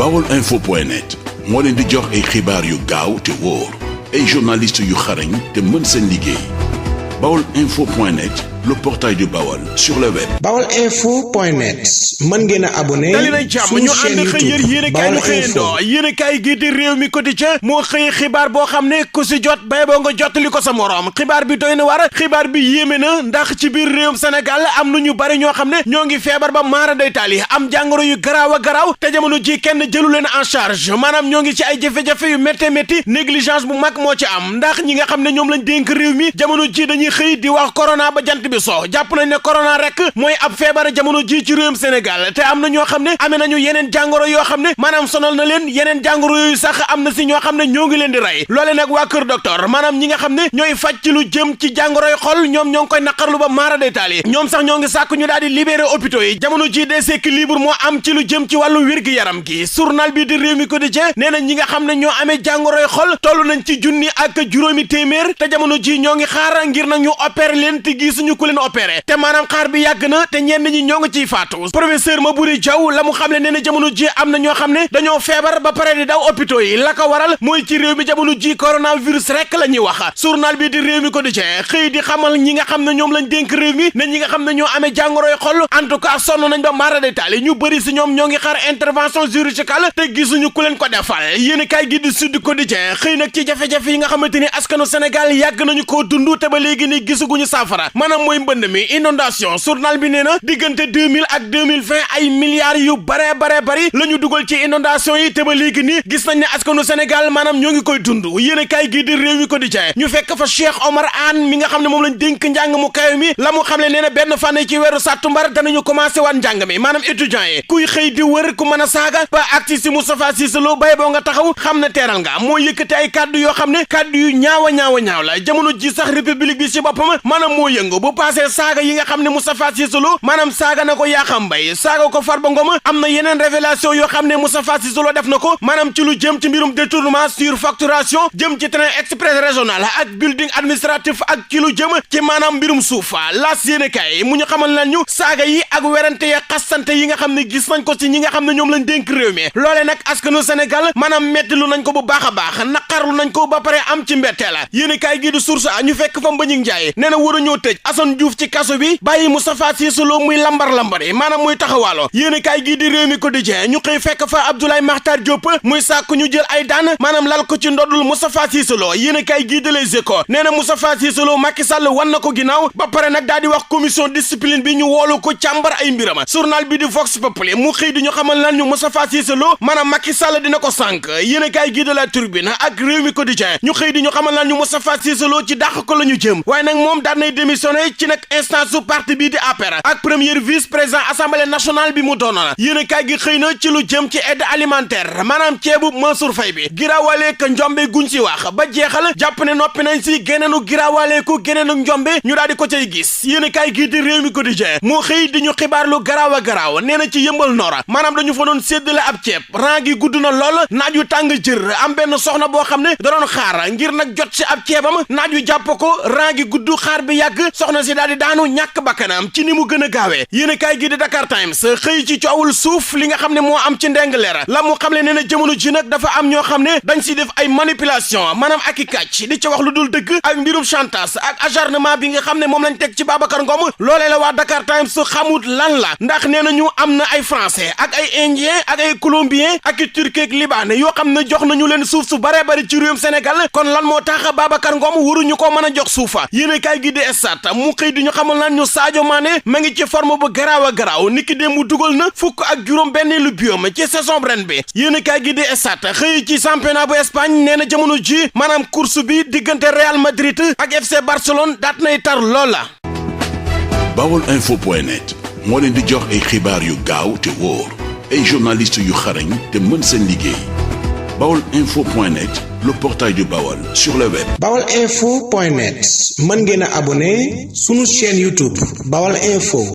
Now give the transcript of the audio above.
baolinfo.net moo leen di jox ay xibaar yu gaaw te wóor ay journaliste yu xarañ te mën seen liggéey baolinfo.net, le portail du Baol sur le web. baolinfo.net mën ngeen a abonné ñu ànd xëy yéen kaay ñu xëyandoo yéen kaay gi di réew mi quotidien moo xëy xibaar boo xam ne ku si jot bay boo nga jottali ko sa morom xibaar bi doy na war xibaar bi yéeme na ndax ci biir réewum Sénégal am na ñu bari ñoo xam ne ñoo ngi feebar ba maara day taali am jàngoro yu garaaw a garaaw te jamono ji kenn jëlu leen en charge maanaam ñoo ngi ci ay jafe-jafe yu métti négligence bu mag moo ci am ndax ñi nga xam ne ñoom lañ dénk réew mi jamono ji dañuy xëy di wax corona ba jant bi so jàpp nañ ne corona rek mooy ab feebar jamono ji ci réewum Sénégal te am na ñoo xam ne amee nañu yeneen jàngoro yoo xam ne maanaam sonal na leen yeneen jàngoro yooyu sax am na si ñoo xam ne ñoo ngi leen di rey loole nag waa kër docteur maanaam ñi nga xam ne ñooy faj ci lu jëm ci jàngoroy xol ñoom ñoo ngi koy naqarlu ba maara day taal yi ñoom sax ñoo ngi sàkk ñu daal di libérer hôpitaux yi jamono ji déséquilibre moo am ci lu jëm ci wàllu wér-gi-yaram gi journal bi di réew mi quotidien nee na ñi nga xam ne ñoo amee jàngoroy xol toll nañ ci junni ak juróomi téeméer te jamono ji ñoo ngi xaar ngir nag ñu opérer leen te gisuñu ku leen opéré te maanaam xaar bi yàgg na te ñenn ñi ñoo ngi ciy faatu professeur Maboury Diaw la mu xam ne nee na jamono ji am na ñoo xam ne dañoo feebar ba pare di daw hôpitaux yi la ko waral mooy ci réew mi jamono ji coronavirus rek la ñuy wax journal bi di réew mi quotidien xëy di xamal ñi nga xam ne ñoom lañ dénk réew mi ne ñi nga xam ne ñoo amee jàngoroy xol en tout cas sonn nañ ba mara day taali ñu bëri si ñoom ñoo ngi xaar intervention chirurgicale te gisuñu ku leen ko defal yéen kay gi di Sud Quotidien xëy nag ci jafe-jafe yi nga xamante ni askanu Sénégal yàgg nañu koo dund te ba léegi ni gisuguñu saafara maanaam mooy mbënd mi inondation journal bi nee na diggante 2000 ak 2020 ay milliards yu bare bari la ñu dugal ci inondation yi te ba léegi ni gis nañ ne askanu Sénégal maanaam ñoo ngi koy dund yéen kay gi di réew mi quotidien ñu fekk fa Cheikh Omar Anne mi nga xam ne moom lañ dénk njàng mu kawe mi la mu xam ne nee na benn fan ci weeru sàttumbar danañu commencé waat njàng mi maanaam étudiants yi kuy xëy di wër ku mën a saaga ba acti si Moustapha Cissé Lo bay boo nga taxaw xam ne teeral nga moo yëkkati ay kàddu yoo xam ne kàddu yu ñaaw la jamono ji sax république bi ci boppam maanaam moo yëngu bu passé saaga yi nga xam ne Moustapha Cissé Lo maanaam saaga na ko Yakham Mbaye saaga ko Farba Ngom am na yeneen révélation yoo xam ne Moustapha Cissé Lo def na ko maanaam ci lu jëm ci mbirum détournement surfacturation jëm ci train express régional ak building administratif ak ci lu jëm ci maanaam mbirum suufa laas yéene kay mu ñu xamal nañu saaga yi ak werante ya xasante yi nga xam ne gis nañ ko ci ñi nga xam ne ñoom lañ dénk réew mi loole nag askanu Sénégal maanaam metti lu nañ ko bu baax a baax naqarlu nañ ko ba pare am ci mbetteel yéene kay gi du source ñu fekk fa Mbagnick Ndiaye nee na war a ñoo tëj Assane Diouf ci kaso bi bàyyi Moustapha Cissé Lo muy lambar-lambari maanaam muy taxawaalo yéene kaay gii di réew mi quotidien ñu xëy fekk fa Abdoulaye Makhtar Diop muy sàkku ñu jël ay daan maanaam lal ko ci ndoddul Moustapha Cissé Lo yéene kaay gii di Les Échos nee na Moustapha Cissé Lo Macky Sall wan na ko ginnaaw ba pare nag daal di wax commission discipline bi ñu woolu ko càmbar ay mbirama journal bi di Vox Populi mu xëy di ñu xamal lan ñu Moustapha Cissé Lo maanaam Macky Sall dina ko sànk yéene kaay gii de La Tribune ak réew mi quotidien ñu xëy di ñu xamal lan ñu Moustapha Cissé Lo ci dàq ko la ñu jëm waaye nag moom daan nay démissionné ci nag instance su parti bii di APR ak premier vice président assemblée nationale bi mu doonoon yéen kaay gi xëy na ci lu jëm ci aide alimentaire maanaam ceebu Mansour Faye bi giraawaaleek njombe guñ si wax ba jeexal jàpp ne noppi nañ si geneenu giraawaaleeku geneenu njombe ñu daal di ko cay gis yéen kaay gi di réew mi quotidien moo xëy di ñu xibaar lu garaaw a garaaw nee na ci yëmbal noora maanaam dañu fa doon séddale ab ceeb rang gi gudd na lool naaj yu tàng jër am benn soxna boo xam ne da doon xaar ngir nag jot si ab ceebam naaj yu jàpp ko rang gi gudd xaar bi yàgg soxna si daal di daanu ñàkk bakkanam ci ni mu gën a gaawee yéen kaay gi di Dakar Times xëy ci coowul suuf li nga xam ne moo am ci Ndingler la mu xam le nee na jamono ji nag dafa am ñoo xam ne dañ si def ay manipulation maanaam ak i kàcc di ci wax lu dul dëgg ak mbirum chantage ak acharnement bi nga xam ne moom lañ teg ci Babacar Ngom loolee la waa Dakar Times xamut lan la ndax nee na ñu am na ay français ak ay indien ak ay colombien ak i turc ak libanais yoo xam ne jox nañu leen suuf su bare bari ci réewum Sénégal kon lan moo tax Babacar Ngom waruñu ko mën a jox suufa yéen kaay gi di Stades mu xëy di ñu xamal lan ñu Sadio Mané ma ngi ci forme bu garaaw a garaaw niki démb mu dugal na fukk ak juróom benn lu biom ci saison ren bi yéen kaay gi di Stades xëy ci championnat bu Espagne nee na jamono ji maanaam course bi diggante Real Madrid ak FC Barcelone daat nay tar loola. baolinfo.net moo leen di jox ay xibaar yu gaaw te wóor ay journaliste yu xarañ te mën seen liggéey baolinfo.net, le portail du Baol sur le web. baolinfo.net mën ngeen a abonné sunu chaîne YouTube Baol Info.